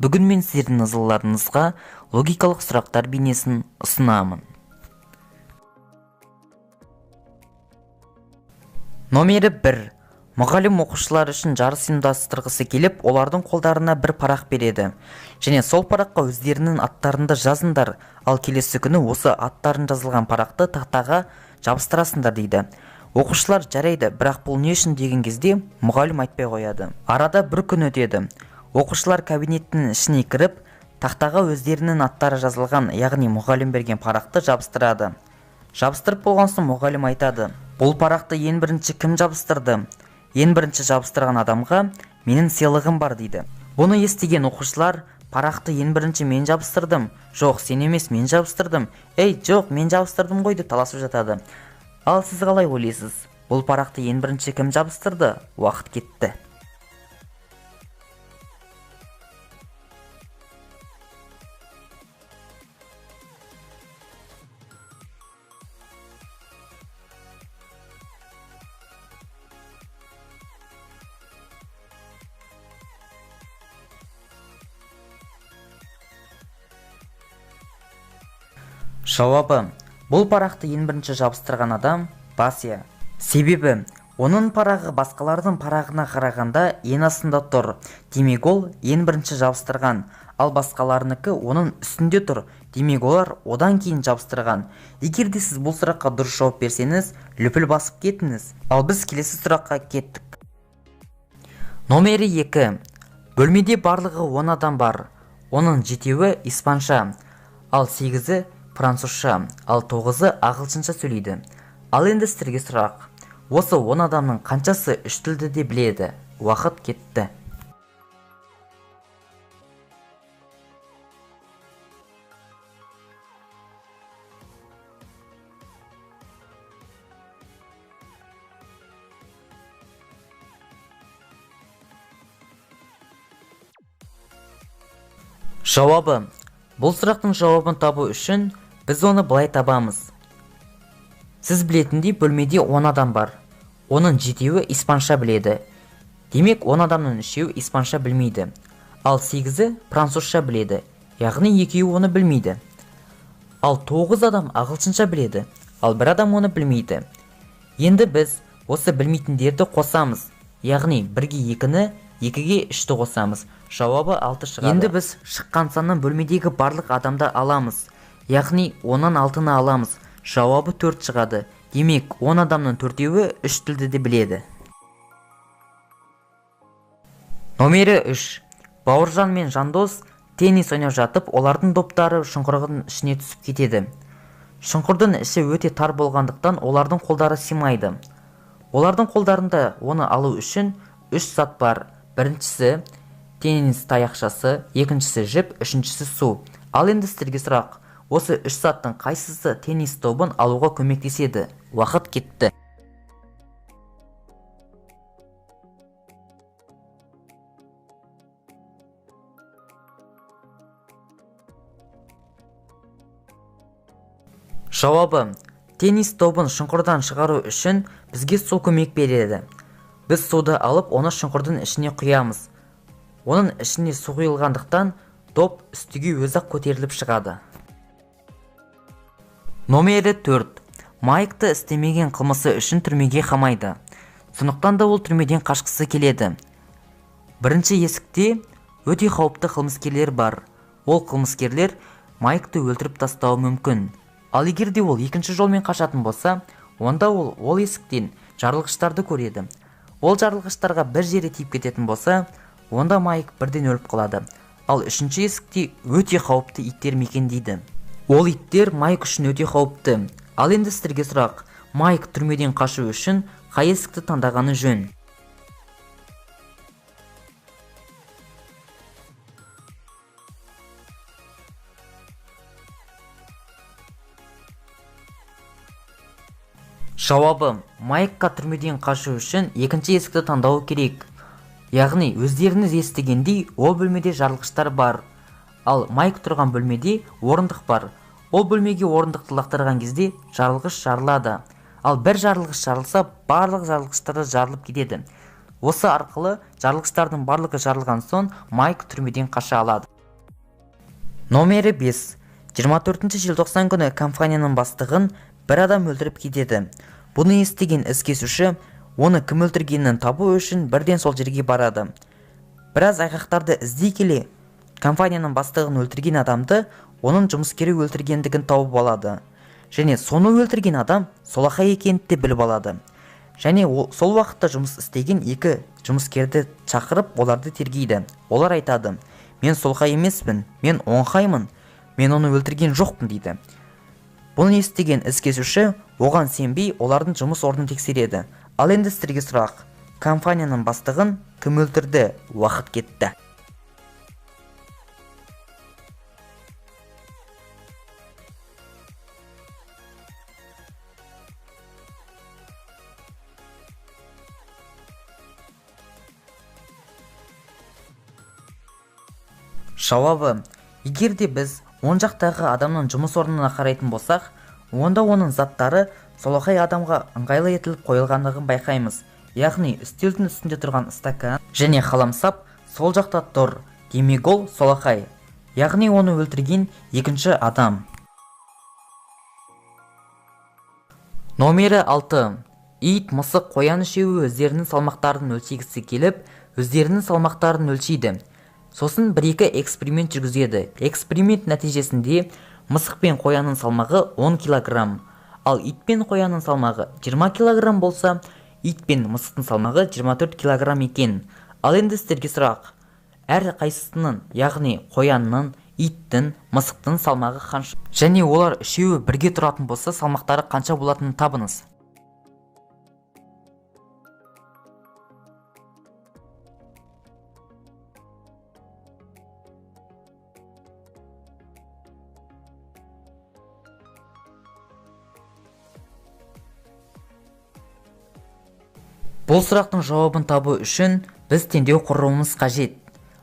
Бүгін мен сіздердің назарларыңызға логикалық сұрақтар бейнесін ұсынамын. Номері 1. Мұғалім оқушылар үшін жарыс ұйымдастырғысы келіп, олардың қолдарына бір парақ береді. Және сол параққа өздерінің аттарында жазыңдар, ал келесі күні осы аттарын жазылған парақты тақтаға жабыстырасыңдар дейді. Оқушылар жарайды, бірақ бұл не үшін деген кезде мұғалім айтпай қояды. Арада бір күн өтеді. Оқушылар кабинеттің ішіне кіріп, тақтаға өздерінің аттары жазылған, яғни мұғалім берген парақты жабыстырады. Жабыстырып болған соң мұғалім айтады: бұл парақты ең бірінші кім жабыстырды? Ең бірінші жабыстырған адамға менің сыйлығым бар дейді. Бұны естіген оқушылар: парақты ең бірінші мен жабыстырдым. Жоқ, сен емес, мен жабыстырдым. Ей, жоқ, мен жабыстырдым ғой деп таласып жатады. Ал сіз қалай ойлайсыз? Бұл парақты ең бірінші кім жабыстырды? Уақыт кетті. Жауабы: бұл парақты ең бірінші жабыстырған адам Вася. Себебі оның парағы басқалардың парағына қарағанда ең астында тұр. Демек ол ең бірінші жабыстырған, ал басқаларынікі оның үстінде тұр. Демек олар одан кейін жабыстырған. Егер де сіз бұл сұраққа дұрыс жауап берсеңіз, лүпіл басып кетіңіз. Ал біз келесі сұраққа кеттік. Номері 2. Бөлмеде барлығы 10 адам бар. Оның 7-еуі испанша, ал 8-і французша, ал 9-ы ағылшынша сөйлейді. Ал енді сіздерге сұрақ. Осы 10 адамның қаншасы үш тілді де біледі? Уақыт кетті. Жауабы. Бұл сұрақтың жауабын табу үшін біз оны былай табамыз. Сіз білетіндей бөлмеде 10 адам бар. Оның 7-еуі испанша біледі. Демек 10 адамның 3-еуі испанша білмейді. Ал 8-і французша біледі. Яғни 2-еуі оны білмейді. Ал 9 адам ағылшынша біледі. Ал 1 адам оны білмейді. Енді біз осы білмейтіндерді қосамыз. Яғни 1-ге 2-ні, 2-ге 3-ті қосамыз. Жауабы 6 шығады. Енді біз шыққан саннан бөлмедегі барлық адамды аламыз. Яғни 10-нан 6-ны аламыз. Жауабы 4 шығады. Демек 10 адамның 4-еуі 3 тілді де біледі. Номері 3. Бауыржан мен Жандос теннис ойнап жатып, олардың доптары шұңқырдың ішіне түсіп кетеді. Шұңқырдың іші өте тар болғандықтан олардың қолдары сыймайды. Олардың қолдарында оны алу үшін 3 зат бар. Біріншісі теннис таяқшасы, екіншісі жіп, үшіншісі су. Ал енді сіздерге сұрақ. Осы 3 заттың қайсысы теннис добын алуға көмектеседі? Уақыт кетті. Жауабы: теннис добын шұңқырдан шығару үшін бізге су көмек береді. Біз суды алып, оны шұңқырдың ішіне құямыз. Оның ішіне су құйылғандықтан доп үстіге өзі-ақ көтеріліп шығады. Номері 4. Майкты істемеген қылмысы үшін түрмеге қамайды. Сондықтан да ол түрмеден қашқысы келеді. Бірінші есікте өте қауіпті қылмыскерлер бар. Ол қылмыскерлер Майкты өлтіріп тастауы мүмкін. Ал егер де ол екінші жолмен қашатын болса, онда ол есіктен жарылғыштарды көреді. Ол жарылғыштарға бір жері тиіп кететін болса, онда Майк бірден өліп қалады. Ал үшінші есікте өте қауіпті иттер мекендейді. Ол иттер Майк үшін өте қауіпті. Ал енді сіздерге сұрақ. Майк түрмеден қашу үшін қай есікті таңдағаны жөн? Жауабы: Майкқа түрмеден қашу үшін екінші есікті таңдау керек. Яғни өздеріңіз естігендей, ол бөлмеде жарылғыштар бар. Ал Майк тұрған бөлмеде орындық бар. Ол бөлмеге орындықты лақтырған кезде жарылғыш жарылады. Ал бір жарылғыш жарылса, барлық жарылғыштар да жарылып кетеді. Осы арқылы жарылғыштардың барлығы жарылған соң Майк түрмеден қаша алады. Номері 5. 24 желтоқсан күні компанияның бастығын бір адам өлтіріп кетеді. Бұны естіген із кесуші оны кім өлтіргенін табу үшін бірден сол жерге барады. Біраз айғақтарды іздей келе, компанияның бастығын өлтірген адамды оның жұмыскері өлтіргендігін тауып алады. Және соны өлтірген адам солақай екенін де біліп алады. Және сол уақытта жұмыс істеген екі жұмыскерді шақырып, оларды тергейді. Олар айтады: "Мен солақай емеспін, мен оңқаймын, мен оны өлтірген жоқпын" дейді. Бұны естіген із кесуші оған сенбей, олардың жұмыс орнын тексереді. Ал енді сіздерге сұрақ: компанияның бастығын кім өлтірді? Уақыт кетті. Жауабы: егер де біз оң жақтағы адамның жұмыс орнына қарайтын болсақ, онда оның заттары солақай адамға ыңғайлы етіліп қойылғандығын байқаймыз. Яғни үстелдің үстінде тұрған стакан және қаламсап сол жақта тұр. Демек ол солақай. Яғни оны өлтірген екінші адам. Номері 6. Ит, мысық, қоян үшеуі өздерінің салмақтарын өлшегісі келіп, өздерінің салмақтарын өлшейді. Сосын бір-екі эксперимент жүргізеді. Эксперимент нәтижесінде мысық пен қоянның салмағы 10 килограмм, ал ит пен қоянның салмағы 20 килограмм болса, ит пен мысықтың салмағы 24 килограмм екен. Ал енді сіздерге сұрақ: әр қайсысының, яғни қоянның, иттің, мысықтың салмағы қанша? Және олар үшеуі бірге тұратын болса, салмақтары қанша болатынын табыңыз. Бұл сұрақтың жауабын табу үшін біз теңдеу құруымыз қажет.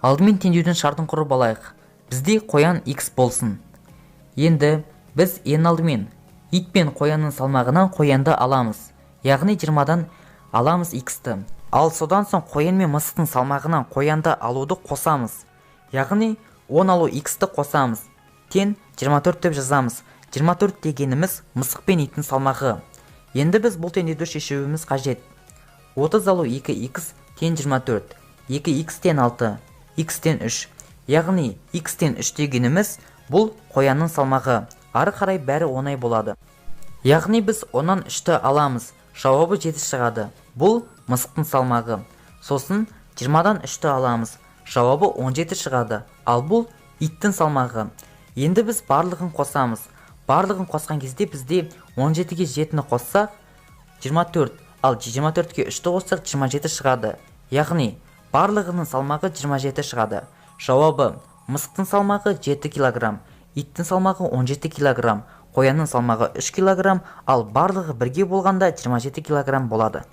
Алдымен теңдеудің шартын құрып алайық. Бізде қоян x болсын. Енді біз ең алдымен ит пен қоянның салмағынан қоянды аламыз. Яғни 20-дан аламыз x-ті. Ал содан соң қоян мен мысықтың салмағынан қоянды алуды қосамыз. Яғни 10 алу x-ті қосамыз. Тең 24 деп жазамыз. 24 дегеніміз мысық пен иттің салмағы. Енді біз бұл теңдеуді шешуіміз қажет. 30 алу 2x тең 24, 2x тең 6, x тең 3. Яғни x тең 3 дегеніміз бұл қоянның салмағы. Ары қарай бәрі оңай болады. Яғни біз оннан 3-ті аламыз. Жауабы 7 шығады. Бұл мысықтың салмағы. Сосын 20-дан 3-ті аламыз. Жауабы 17 шығады. Ал бұл иттің салмағы. Енді біз барлығын қосамыз. Барлығын қосқан кезде бізде 17-ге 7-ні қоссақ 24. Ал 24-ке 3-ті қоссақ 27 шығады. Яғни барлығының салмағы 27 шығады. Жауабы: мысықтың салмағы 7 килограмм, иттің салмағы 17 килограмм, қоянның салмағы 3 килограмм, ал барлығы бірге болғанда 27 килограмм болады.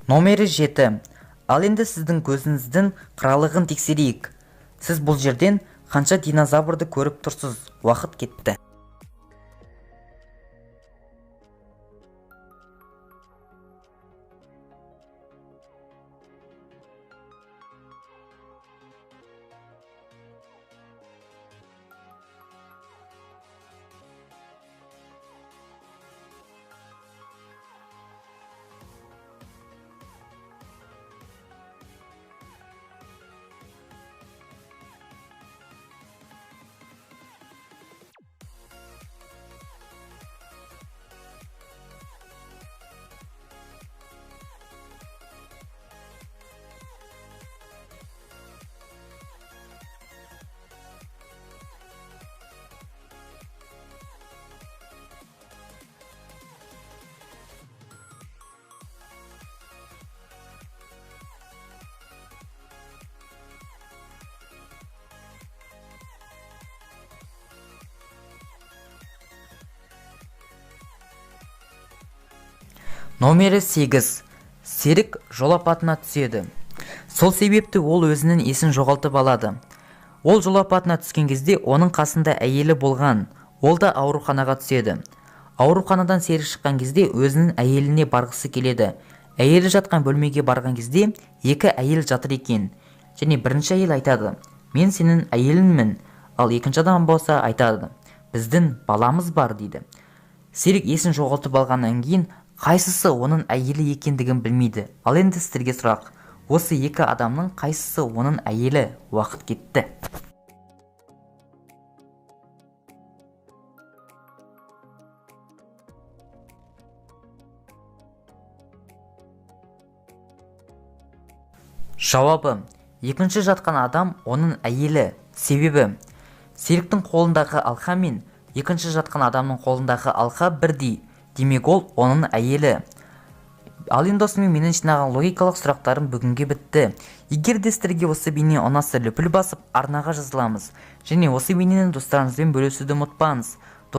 Номері 7. Ал енді сіздің көзіңіздің қыралығын тексерейік. Сіз бұл жерден қанша динозаврды көріп тұрсыз? Уақыт кетті. Номері 8. Серік жол апатына түседі. Сол себепті ол өзінің есін жоғалтып алады. Ол жол апатына түскен кезде оның қасында әйелі болған. Ол да ауруханаға түседі. Ауруханадан Серік шыққан кезде өзінің әйеліне барғысы келеді. Әйелі жатқан бөлмеге барған кезде екі әйел жатыр екен. Және бірінші әйел айтады: "Мен сенің әйеліңмін." Ал екінші адам болса айтады: "Біздің баламыз бар" дейді. Серік есін жоғалтып алғаннан кейін қайсысы оның әйелі екендігін білмейді. Ал енді сіздерге сұрақ: осы екі адамның қайсысы оның әйелі? Уақыт кетті. Жауабы: екінші жатқан адам оның әйелі. Себебі Серіктің қолындағы алқа мен екінші жатқан адамның қолындағы алқа бірдей, демек ол оның әйелі. Ал енді осымен менің жинаған логикалық сұрақтарым бүгінге бітті. Егер де сіздерге осы бейне ұнаса, лүпіл басып арнаға жазыламыз. Және осы бейнені достарыңызбен бөлісуді ұмытпаңыз.